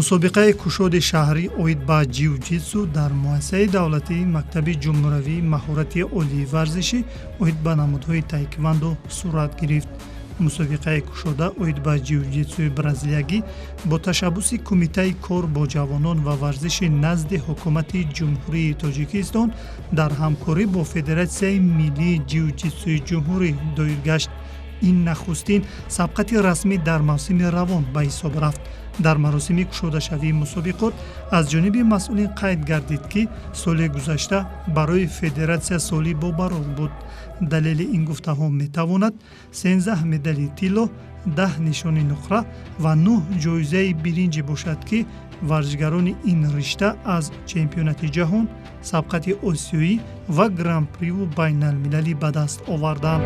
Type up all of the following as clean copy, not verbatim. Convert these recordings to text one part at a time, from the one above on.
Мусобиқаи кушоди шаҳрӣ оид ба ҷиу-ҷитсу дар муассисаи давлатии мактаби ҷумҳуравии маҳорати олии варзишӣ оид ба намудҳои таеквандо сурат гирифт. Мусобиқаи кушода оид ба ҷиу-ҷитсуи бразилиягӣ бо ташаббуси Кумитаи кор бо ҷавонон ва варзиши назди Ҳукумати Ҷумҳурии Тоҷикистон дар ҳамкорӣ бо Федератсияи миллии ҷиу-ҷитсуи ҷумҳурӣ доир гашт. Ин нахустин сабқати расмӣ дар мавсими равон ба ҳисоб рафт. Дар маросими кушодашавии мусобиқот аз ҷониби масъулин қайд гардид, ки соли гузашта барои федератсия соли бобарор буд. Далели ин гуфтаҳо метавонад 13 медали тилло, 10 нишони нуқра ва 9 ҷоизаи биринҷӣ бошад, ки варзишгарони ин ришта аз чемпионати ҷаҳон, сабқати осиёӣ ва гран-приву байналмилалӣ ба даст оварданд.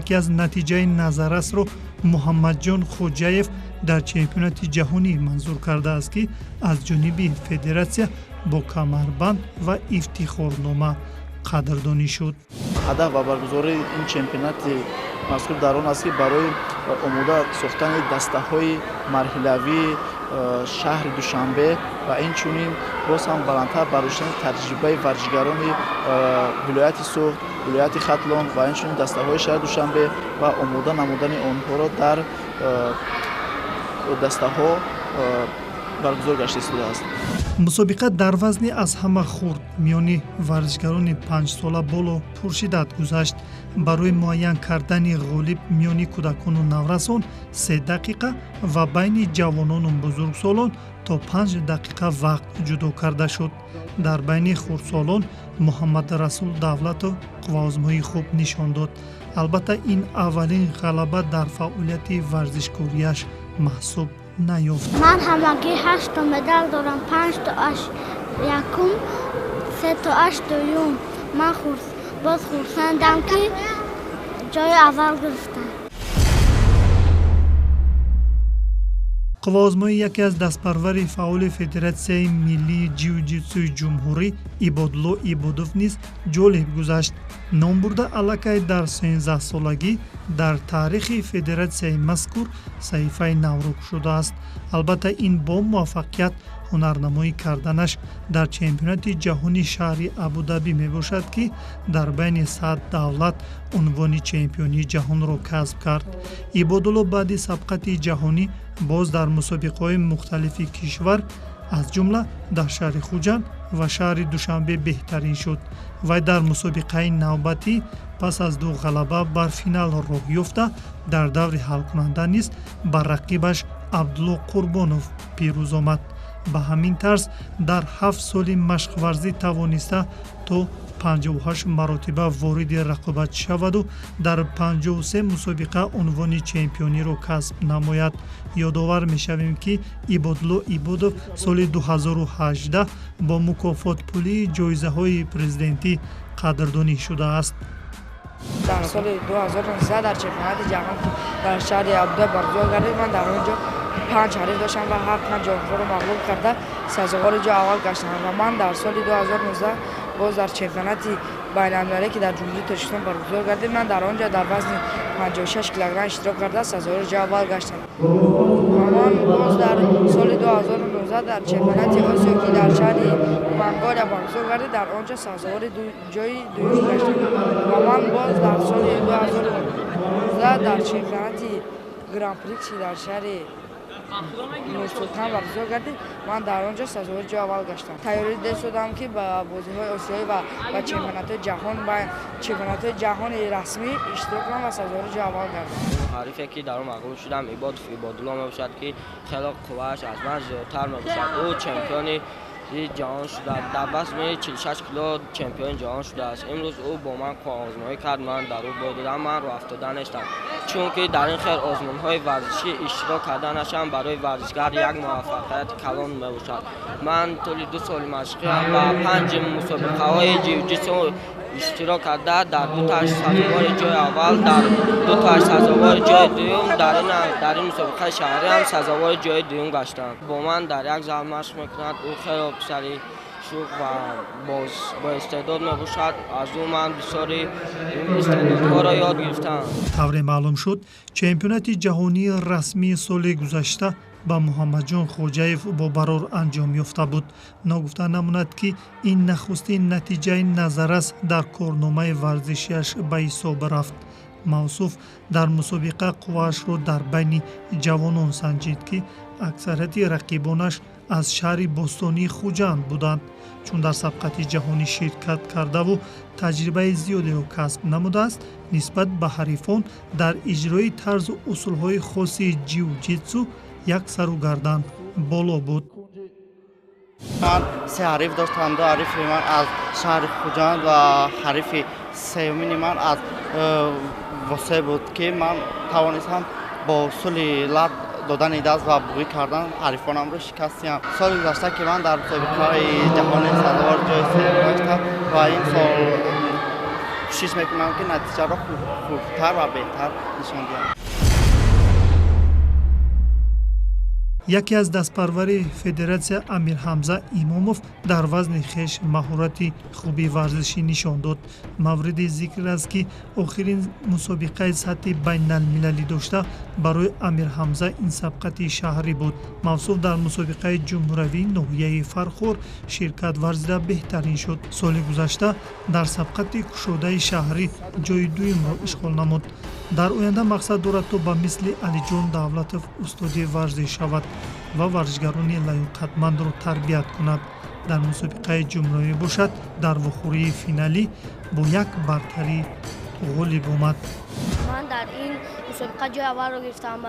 Яке аз натиҷаи назаррасро Муҳаммадҷон Хоҷаев дар чемпионати ҷаҳонӣ манзур кардааст, ки аз ҷониби федератсия бо камарбанд ва ифтихорнома қадрдонӣ шуд. Ҳадаф ва баргузории ин чемпионати мазкур дар он аст, ки барои омода сохтани дастаҳои марҳилавии шаҳри Душанбе ва инчунин боз ҳам баландтар бардоштани таҷрибаи варзишгарони вилояти Суғд, вилояти Хатлон ва инчунин дастаҳои шаҳри Душанбе ва омода намудани онҳоро дар дастаҳо баргузор гашта истодааст. Мусобиқа дар вазни аз ҳама хурд миёни варзишгарони 5-сола боло пуршиддат гузашт. Барои муайян кардани ғолиб миёни кӯдакону наврасон 3 дақиқа ва байни ҷавонону бузургсолон то 5 дақиқа вақт ҷудо карда шуд. Дар байни хурдсолон Муҳаммадрасул Давлатов қувваозмоии хуб нишон дод. Албатта, ин аввалин ғалаба дар фаъолияти варзишкориаш маҳсуб наёфт. Ман ҳамагӣ 8 то медал дорам, 5 тоаш якум, 3 тоаш дуюм. Ман боз хурсандам, ки ҷои аввал гирифтам. Қувваозмоии яке аз дастпарвари фаъоли Федератсияи миллии ҷиу-ҷитсуи ҷумҳурӣ Ибодулло Ибодов низ ҷолиб гузашт. Номбурда аллакай дар 13-солагӣ дар таърихи федератсияи мазкур саҳифаи навро кушодааст. Албатта, ин бо муваффақият ҳунарнамоӣ карданаш дар чемпионати ҷаҳони шаҳри Абудабӣ мебошад, ки дар байни 100 давлат унвони чемпионии ҷаҳонро касб кард. Ибодулло баъди сабқати ҷаҳонӣ боз дар мусобиқаҳои мухталифи кишвар, аз ҷумла дар шаҳри Хуҷанд ва шаҳри Душанбе беҳтарин шуд. Вай дар мусобиқаи навбатӣ пас аз 2 ғалаба бар финал роҳ ёфта, дар даври ҳалкунанда низ бар рақибаш Абдулло Қурбонов пирӯз омад. Ба ҳамин тарз дар 7 соли машқварзӣ тавониста то 58 маротиба вориди рақобат шаваду дар 53 мусобиқа унвони чемпиониро касб намояд. Ёдовар мешавем, ки Ибодулло Ибодов соли 2018 бо мукофотпулии ҷоизаҳои президентӣ қадрдонӣ шудааст. Дар соли 2019 дар чемпионати ҷаҳон, ки дар шаҳри Абудабӣ баргузор гардид, ман дар он ҷо 5 ҳариф доштам ва ҳар 5 онҳоро мағлуб карда сазовори ҷои аввал гаштам. Ва ман дар соли 2019 боз дар чемпионати байналмилалӣ, ки дар Ҷумҳурии Тоҷикистон баргузор гардид, ман дар он ҷо дар вазни 56 килограмм иштирок карда сазовори ҷои аввал гаштам. Ва ман боз дар соли 2019 дар чемпионати Осиё, ки дар шаҳри Монголия баргузор гардид, дар он ҷо сазовори ҷои дуюм гаштам. Ва ман боз дар соли 2019 дар чемпионати гран-при, ки дар шаҳри Нурсултан баргузор гардид, ман дар он ҷо сазовори ҷои аввал гаштам. Тайёрӣ дидам, ки ба бозиҳои осиёӣ ва ба чемпионатҳои ҷаҳон, ба чемпионатҳои ҷаҳони расмӣ иштирок кунам ва сазовори ҷои аввал гардам. Ҳарифе, ки дар он мағлуб шудам, Ибодов Ибодулло мебошад, ки хеле қуввааш аз ман зиёдтар мебошад. Ӯ чемпиони ҷаҳон шуда, дар вазни 46 кило чемпиони ҷаҳон шудааст. Имрӯз ӯ бо ман қувваозмоӣ кард, ман дар ӯ бой додам, ман роҳ афтода нестам, чунки дар ин хел озмунҳои варзишӣ иштирок карданашам барои варзишгар як муваффақияти калон мебошад. Ман тӯли 2 соли машқиам ва 5 мусобиқаҳои ҷиу-ҷитсу иштирок карда, дар 2 таш сазовори ҷои аввал, дар 2 таш сазовори ҷои дуюм, дар ин мусобиқаи шаҳрӣ ҳам сазовори ҷои дуюм гаштам. Бо ман дар як зал машқ мекунад. Ӯ хеле писари шӯх ва боистеъдод мебошад. Аз ӯ ман бисёри истеъдодҳоро ёд гирифтам. Тавре маълум шуд, чемпионати ҷаҳонии расмии соли гузашта ба Муҳаммадҷон Хоҷаев бо барор анҷом ёфта буд. Ногуфта намонад, ки ин нахустин натиҷаи назаррас дар корномаи варзишиаш ба ҳисоб рафт. Мавсуф дар мусобиқа қувваашро дар байни ҷавонон санҷид, ки аксарияти рақибонаш аз шаҳри бостонии Хуҷанд буданд. Чун дар сабқати ҷаҳонӣ ширкат кардаву таҷрибаи зиёдеро касб намудааст, нисбат ба ҳарифон дар иҷрои тарзу усулҳои хоси ҷиу-ҷитсу як сару гардан боло буд. Ман 3 ҳариф доштам. 2 ҳарифи ман аз шаҳри Хуҷанд ва ҳарифи сеюмини ман аз Восе буд, ки ман тавонистам бо усули лат додани даст ва буғӣ кардан ҳарифонамро шикастиям. Соли гузашта, ки ман дар мусобиқаҳои ҷаҳонӣ сазовори ҷои сеюм гаштам ва ин сол кӯшиш мекунам, ки натиҷаро хубтар ва беҳтар нишон диҳам. Яке аз дастпарвари федератсия Амирҳамза Имомов дар вазни хеш маҳорати хуби варзишӣ нишон дод. Мавриди зикр аст, ки охирин мусобиқаи сатҳи байналмилалӣ дошта барои Амирҳамза ин сабқати шаҳрӣ буд. Мавсуф дар мусобиқаи ҷумҳуравии ноҳияи Фархор ширкат варзида беҳтарин шуд. Соли гузашта дар сабқати кушодаи шаҳрӣ ҷои дуюмро ишғол намуд. Дар оянда мақсад дорад, то ба мисли Алиҷон Давлатов устоди варзиш шавад ва варзишгарони лаёқатмандро тарбият кунад. Дар мусобиқаи ҷумҳуравӣ бошад, дар вохӯрии финалӣ бо як бартарӣ ғолиб омад. Ман дар ин мусобиқа ҷои аввалро гирифтам.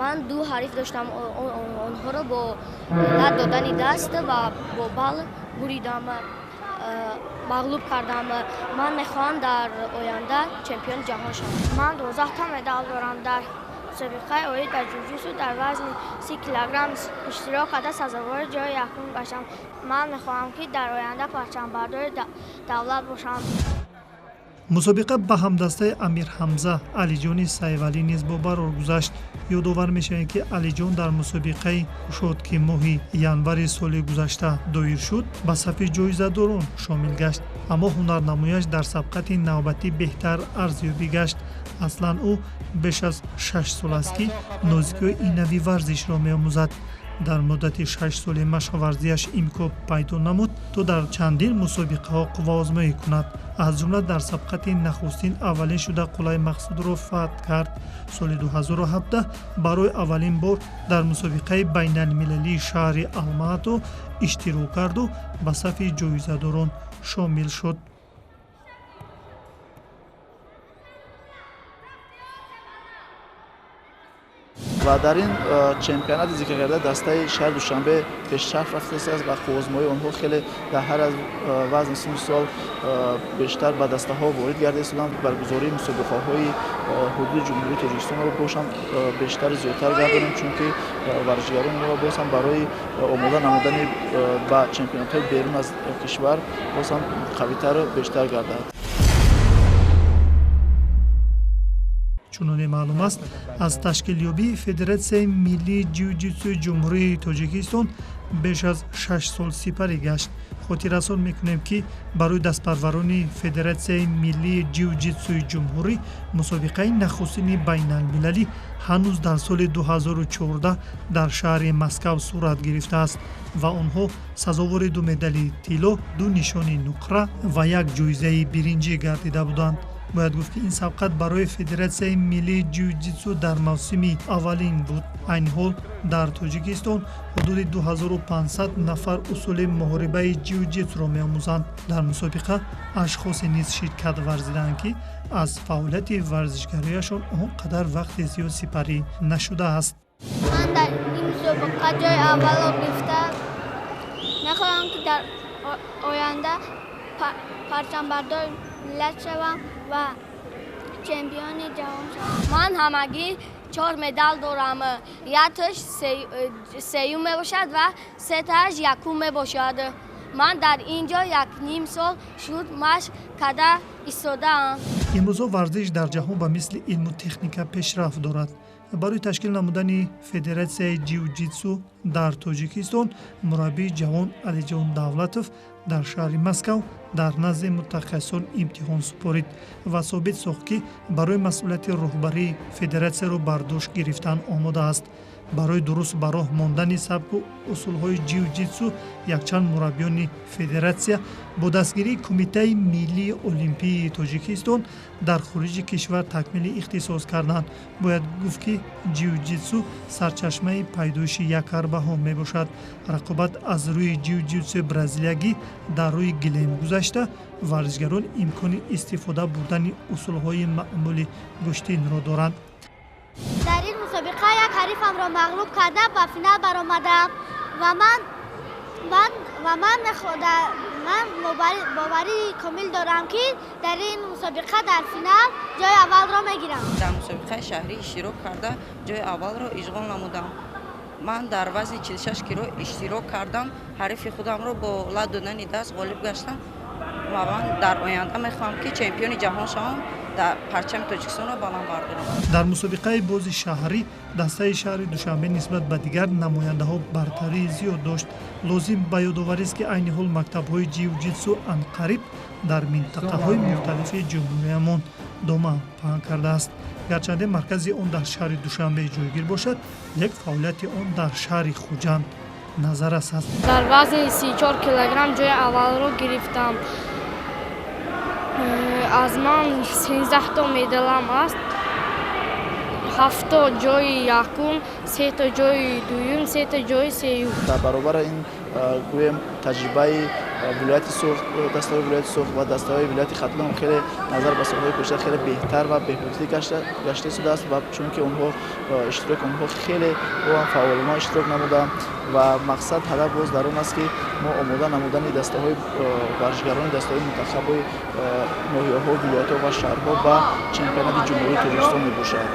Ман 2 ҳариф доштам, онҳоро бо лат додани даст ва бо бал буридам, мағлуб кардам. Ман мехоҳам дар оянда чемпиони ҷаҳон шавам. Ман 12 та медал дорам. Дар мусобиқаи оид ба ҷиу-ҷитсу дар вазни 30 килограмм иштирок карда сазовори ҷои якум гаштам. Ман мехоҳам, ки дар оянда парчамбардори давлат бошам. Мусобиқа ба ҳамдастаи Амирҳамза Алиҷони Сайвалӣ низ бо барор гузашт. Ёдовар мешавем, ки Алиҷон дар мусобиқаи кушод, ки моҳи январи соли гузашта доир шуд, ба сафи ҷоизадорон шомил гашт, аммо ҳунарнамояш дар сабқати навбатӣ беҳтар арзёбӣ гашт. Аслан ӯ беш аз 6 сол аст, ки нозикиҳои ин нави варзишро меомӯзад. Дар муддати 6 соли машқварзиаш имкон пайдо намуд, то дар чандин мусобиқаҳо қувваозмоӣ кунад. Аз ҷумла дар сабқати нахустин аввалин шуда Қуллаи Мақсудро фатҳ кард. Соли 2017 барои аввалин бор дар мусобиқаи байналмилалии шаҳри Алмаато иштирок карду ба сафи ҷоизадорон шомил шуд. Ва дар ин чемпионати зикркарда дастаи шаҳри Душанбе пешрафт рафтааст ва қувваозмоии онҳо хеле дар ҳар аз вазни синну сол бештар ба дастаҳо ворид гардида. Баргузории мусобиқаҳои ҳудуди Ҷумҳурии Тоҷикистонро боз ҳам бештару зиёдтар гардонем, чунки варзишгарони моро боз ҳам барои омода намудани ба чемпионатҳои берун аз кишвар боз ҳам қавитару бештар гардад. Чуноне маълум аст, аз ташкилёбии Федератсияи миллии ҷиу-ҷитсуи Ҷумҳурии Тоҷикистон беш аз 6 сол сипарӣ гашт. Хотиррасон мекунем, ки барои дастпарварони Федератсияи миллии ҷиу-ҷитсуи ҷумҳурӣ мусобиқаи нахустини байналмилалӣ ҳанӯз дар соли 2014 дар шаҳри Москав сурат гирифтааст ва онҳо сазовори 2 медали тилло, 2 нишони нуқра ва як ҷоизаи биринҷӣ гардида буданд. Бояд гуфт, ки ин сабқат барои Федератсияи миллии ҷиу-ҷитсу дар мавсими аввалин буд. Айни ҳол дар Тоҷикистон ҳудуди 2500 нафар усули муҳорибаи ҷиу-ҷитсуро меомӯзанд. Дар мусобиқа ашхосе низ ширкат варзиданд, ки аз фаъолияти варзишгариашон он қадар вақти зиёд сипарӣ нашудааст. Ман дар ин мусобиқа ҷои аввалро гирифтам. Мехоҳам, ки дар оянда парчамбардори миллат шавам ва чемпиони ҷаҳон шавам. Ман ҳамагӣ 4 медал дорам. Якташ сеюм мебошад ва сетааш якум мебошад. Ман дар ин ҷо 1.5 сол шуд машқ карда истодаам. Имрӯзҳо варзиш дар ҷаҳон ба мисли илму техника пешрафт дорад. Барои ташкил намудани федератсияи ҷиу-ҷитсу дар Тоҷикистон мураббии ҷавон Алиҷон Давлатов дар шаҳри Москав дар назди мутахассисон имтиҳон супорид ва собит сохт, ки барои масъулияти роҳбарии федератсияро бар дӯш гирифтан омода аст. Барои дуруст ба роҳ мондани сабку усулҳои ҷиу-ҷитсу якчанд мураббиёни федератсия бо дастгирии Кумитаи миллии олимпии Тоҷикистон дар хориҷи кишвар такмили ихтисос карданд. Бояд гуфт, ки ҷиу-ҷитсу сарчашмаи пайдоиши якҳарбаҳо мебошад. Рақобат аз рӯи ҷиу-ҷитсуи бразилиягӣ дар рӯи гилем гузашта, варзишгарон имкони истифода бурдани усулҳои маъмули гӯштинро доранд. Дар ин мусобиқа як ҳарифамро мағлуб карда ба финал баромадам ва ман боварии комил дорам, ки дар ин мусобиқа дар финал ҷои аввалро мегирам. Дар мусобиқаи шаҳрӣ иштирок карда ҷои аввалро ишғол намудам. Ман дар вазни 46 кило иштирок кардам. Ҳарифи худамро бо лат додани даст ғолиб гаштам ва ман дар оянда мехоҳам, ки чемпиони ҷаҳон шавам, дар парчами Тоҷикистонро баланд бардорам. Дар мусобиқаи бози шаҳрӣ дастаи шаҳри Душанбе нисбат ба дигар намояндаҳо бартарии зиёд дошт. Лозим ба ёдоварист, ки айни ҳол мактабҳои ҷиу-ҷитсу анқариб дар минтақаҳои мухталифи ҷумҳуриямон доман паҳн кардааст. Гарчанде маркази он дар шаҳри Душанбе ҷойгир бошад, лек фаъолияти он дар шаҳри Хуҷанд назаррас аст. Дар вазни 34 килограмм ҷои аввалро гирифтам. Аз ман 13 то медалам аст. 7 то ҷои якум, 3 то ҷои дуюм, 3 то ҷои сеюм. Дар баробари ин гӯем таҷрибаи вилояти Суғд, дастаҳои вилояти Суғд ва дастаҳои вилояти Хатлон хеле назар ба солҳои пештар хеле беҳтар ва беҳбудӣ гашта шудааст ва чунки онҳо иштироки онҳо хеле фаъолона иштирок намуданд ва мақсад ҳадаф боз дар он аст, ки мо омода намудани дастаҳои варзишгарони дастаҳои мунтахаби ноҳияҳо, вилоятҳо ва шаҳрҳо ба чемпионати Ҷумҳурии Тоҷикистон мебошад.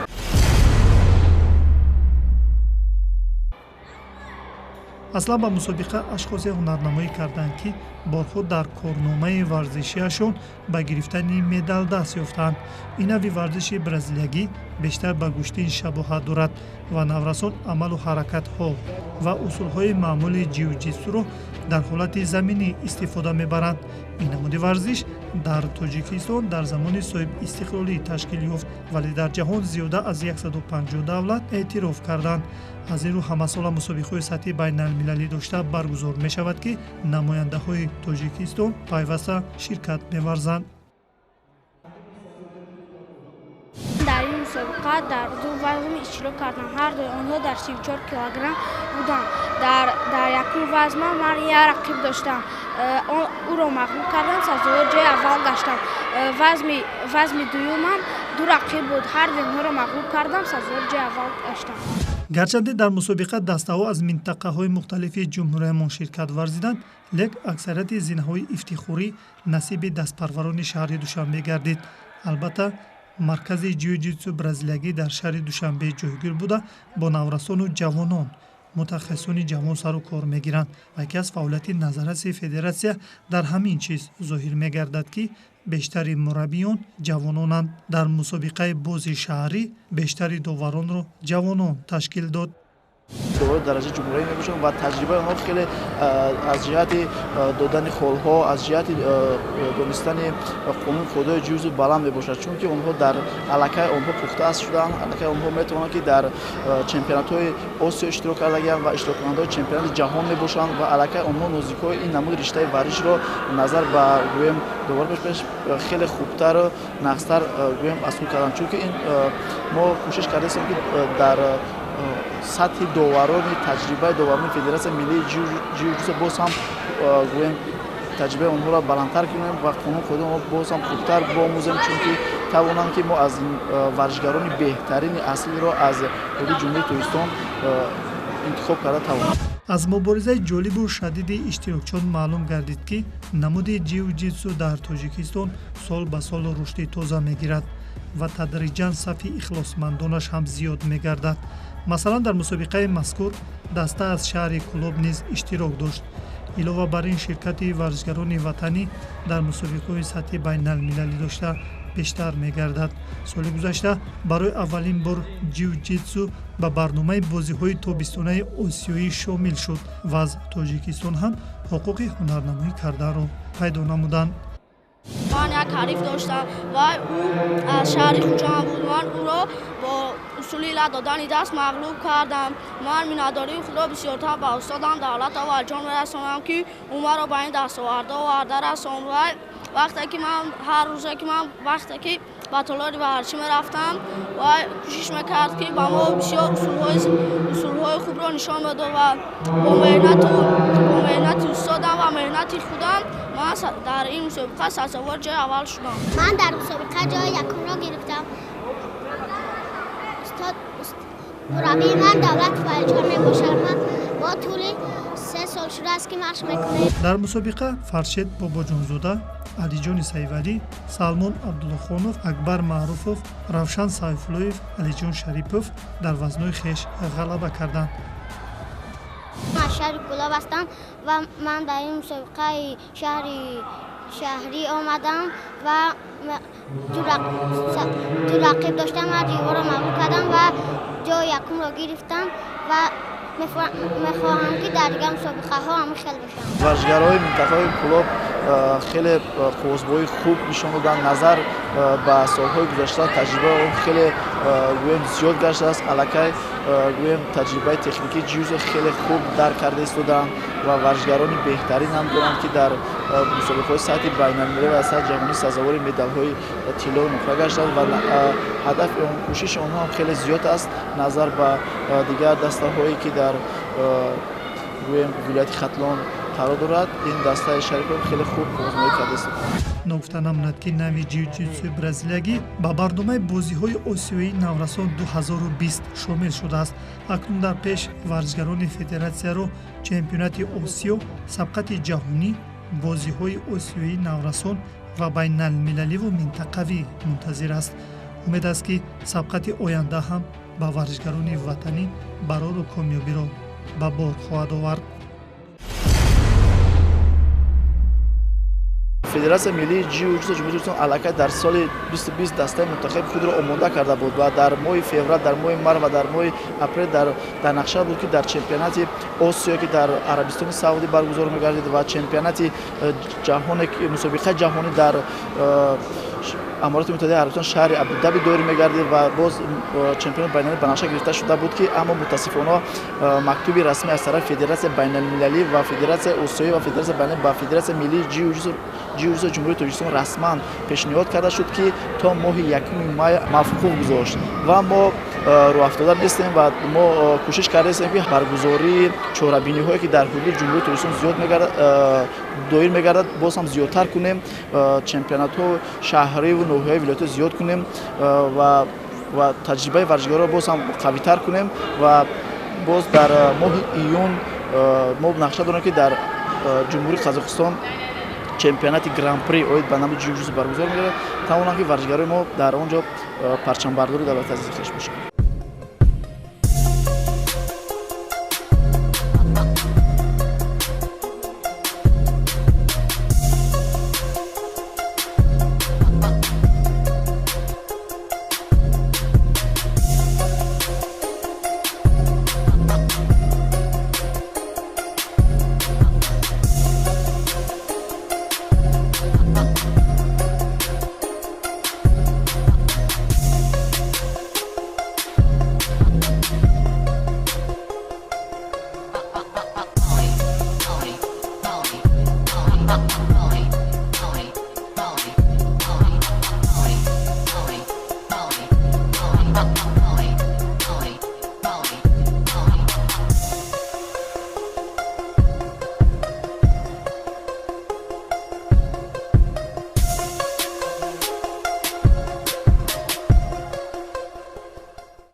Аслан ба мусобиқа ашхосе ҳунарнамоӣ карданд, ки борҳо дар корномаи варзишиашон ба гирифтани медал даст ёфтанд. Ин нави варзиши бразилиягӣ бештар ба гӯштин шабоҳат дорад ва наврасон амалу ҳаракатҳо ва усулҳои маъмули ҷиу-ҷитсуро дар ҳолати заминӣ истифода мебаранд. Ин намуди варзиш дар Тоҷикистон дар замони соҳибистиқлолӣ ташкил ёфт, вале дар ҷаҳон зиёда аз 150 давлат эътироф карданд. Аз ин рӯ ҳамасола мусобиқаҳои сатҳи байналмилалӣ дошта баргузор мешавад, ки намояндаҳои Тоҷикистон пайваста ширкат меварзанд. Дар ин мусобиқа дар ду вазн иштирок кардам. Ҳар дуи онҳо дар 34 килограмм буданд. Дар якум вазн ман як рақиб доштам. Ӯро мағлуб кардам, сазовор ҷои аввал гаштам. Вазми дуюмам ду рақиб буд. Ҳар дуи онҳоро мағлуб кардам, сазовор ҷои аввал гаштам. Гарчанде дар мусобиқа дастаҳо аз минтақаҳои мухталифи ҷумҳуриямон ширкат варзиданд, лек аксарияти зинаҳои ифтихорӣ насиби дастпарварони шаҳри Душанбе гардид. Албатта, маркази ҷиу-ҷитсу бразилиягӣ дар шаҳри Душанбе ҷойгир буда, бо наврасону ҷавонон мутахассисони ҷавон сару кор мегиранд ва яке аз фаъолияти назарраси федератсия дар ҳамин чиз зоҳир мегардад, ки бештари мураббиён ҷавононанд. Дар мусобиқаи бози шаҳрӣ бештари доваронро ҷавонон ташкил дод. Довари дараҷаи ҷумҳурӣ мебошанд ва таҷрибаи онҳо хеле аз ҷиҳати додани холҳо, аз ҷиҳати донистани қонун қоидаҳои ҷиу-ҷитсу баланд мебошад, чунки онҳо дар аллакай онҳо пухта шуданд, аллакай онҳо метавонанд, ки дар чемпионатҳои Осиё иштирок кардагианд ва иштироккунандаҳои чемпионати ҷаҳон мебошанд ва аллакай онҳо нозикҳои ин намуди риштаи варзишро назар ба гӯем довар пеш хеле хубтару нақстар гӯем аз худ карданд, чунки ин мо кӯшиш кардаистем, ки дар сатҳи доварони таҷрибаи доварони Федератсияи миллии ҷиу-ҷитсу боз ҳам гӯем таҷрибаи онҳоро баландтар кунем ва қонун қоидаи онҳо боз ҳам хубтар биомӯзем, чунки тавонанд, ки мо аз варзишгарони беҳтарини аслиро аз ҳудуди Ҷумҳурии Тоҷикистон интихоб карда тавонанд. Аз муборизаи ҷолибу шадиди иштирокчиён маълум гардид, ки намуди ҷиу-ҷитсу дар Тоҷикистон сол ба сол рушди тоза мегирад ва тадриҷан сафи ихлосмандонаш ҳам зиёд мегардад. Масалан, дар мусобиқаи мазкур даста аз шаҳри Кӯлоб низ иштирок дошт. Илова бар ин, ширкати варзишгарони ватанӣ дар мусобиқаҳои сатҳи байналмилалӣ дошта бештар мегардад. Соли гузашта барои аввалин бор ҷиу-ҷитсу ба барномаи бозиҳои тобистонаи осиёӣ шомил шуд ва аз Тоҷикистон ҳам ҳуқуқи ҳунарнамоӣ карданро пайдо намуданд. Ман як ҳариф доштам ва ӯ аз шаҳри Хуҷанд буд. Ман ӯро бо усули лат додани даст мағлуб кардам. Ман миннатдории худро бисёртар ба устодам Давлатов Алиҷон мерасонам, ки ӯ маро ба ин дастовардҳо оварда расонд. Ва вақте ки ман ҳар рӯзе ки ман вақте ки ба толори варзишӣ мерафтам ва кӯшиш мекард, ки ба мо бисёр усулҳои хубро нишон медод ва бо меҳнати устодам ва меҳнати худам ман дар ин мусобиқа сазовор ҷои аввал шудам. Ман дар мусобиқа ҷои якумро гирифтам. Устод мураббии ман Давлатов Алиҷон мебошад. Ман бо тӯли 3 сол шудааст, ки машқ мекунем. Дар мусобиқа Фаршед Бобоҷонзода, Алиҷони Саивалӣ, Салмон Абдуллохонов, Акбар Маъруфов, Равшан Сайфуллоев, Алиҷон Шарипов дар вазнҳои хеш ғалаба карданд. Ман шаҳри Кӯлоб ҳастам ва ман дар ин мусобиқаи шаҳрӣ омадам ва ду рақиб доштам. Ман ҷойҳоро мағлуб кардам ва ҷои якумро гирифтам ва мехоҳам, ки дар дигар мусобиқаҳо ҳамин хел бошам. Варзишгарони минтақаи Кӯлоб хеле қуввасбоии хуб нишон доданд. Назар ба солҳои гузашта таҷрибаи он хеле, гӯем, зиёд гаштааст. Аллакай, гӯем, таҷрибаи техникии ҷиу хеле хуб дарк карда истодаанд ва варзишгарони беҳтарин ҳам доранд, ки дар мусобиқаҳои сатҳи байналмилалӣ ва сатҳи ҷаҳонӣ сазовори медалҳои тиллою нуқра гаштанд ва ҳадафи кӯшиши онҳо ҳам хеле зиёд аст назар ба дигар дастаҳое, ки дар, гӯем, вилояти Хатлон қарор дорад. Ин дастаи шаҳри Кӯлоб хеле хуб озмоӣ кардааст. Ногуфта намонад, ки нави ҷиу-ҷитсуи бразилиягӣ ба барномаи бозиҳои осиёии наврасон 2020 шомил шудааст. Акнун дар пеш варзишгарони федератсияро чемпионати Осиё, сабқати ҷаҳонӣ, бозиҳои осиёии наврасон ва байналмилаливу минтақавӣ мунтазир аст. Умед аст, ки сабқати оянда ҳам ба варзишгарони ватанӣ барору комёбиро ба бор хоҳад овард. Федератсияи миллии ҷиу-ҷитсу Ҷумҳурии Тоҷикистон аллакай дар соли 2020 дастаи мунтахаби худро омода карда буд ва дар моҳи феврал, дар моҳи март ва дар моҳи апрел дар нақша буд, ки дар чемпионати Осиё, ки дар Арабистони Саудӣ баргузор мегардид, ва чемпионати ҷаҳоне, мусобиқаи ҷаҳонӣ дар Аморати Муттаҳидаи Арабистон, шаҳри Абудаби доир мегардид ва боз чемпионати байналмилалӣ ба нақша гирифта шуда буд, ки аммо мутаассифона мактуби расмӣ аз тарафи Федератсияи байналмилалӣ ва Федератсияи Осиёӣ ва Федератсияи байналмилалӣ ба Федератсияи миллии ҷиу-ҷитсу Ҷумҳурии Тоҷикистон расман пешниҳод карда шуд, ки то моҳи 1 май мавқуф гузошт ва мо рӯҳафтода нестем ва мо кӯшиш кардаистем, ки баргузории чорабиниҳое, ки дар ҳудуди Ҷумҳурии Тоҷикистон зиёд мегардад, доир мегардад, боз ҳам зиёдтар кунем, чемпионатҳо шаҳриву ноҳияи вилоятӣ зиёд кунем ва таҷрибаи варзишгароро боз ҳам қавитар кунем. Ва боз дар моҳи июн мо нақша дорем, ки дар Ҷумҳурии Қазоқистон чемпионати гран-при оид ба намуди ҷиу-ҷитсу баргузор мегардад, тавонанд, ки варзишгарои мо дар он ҷо парчамбардори давлати азизи хеш бошанд. Bye.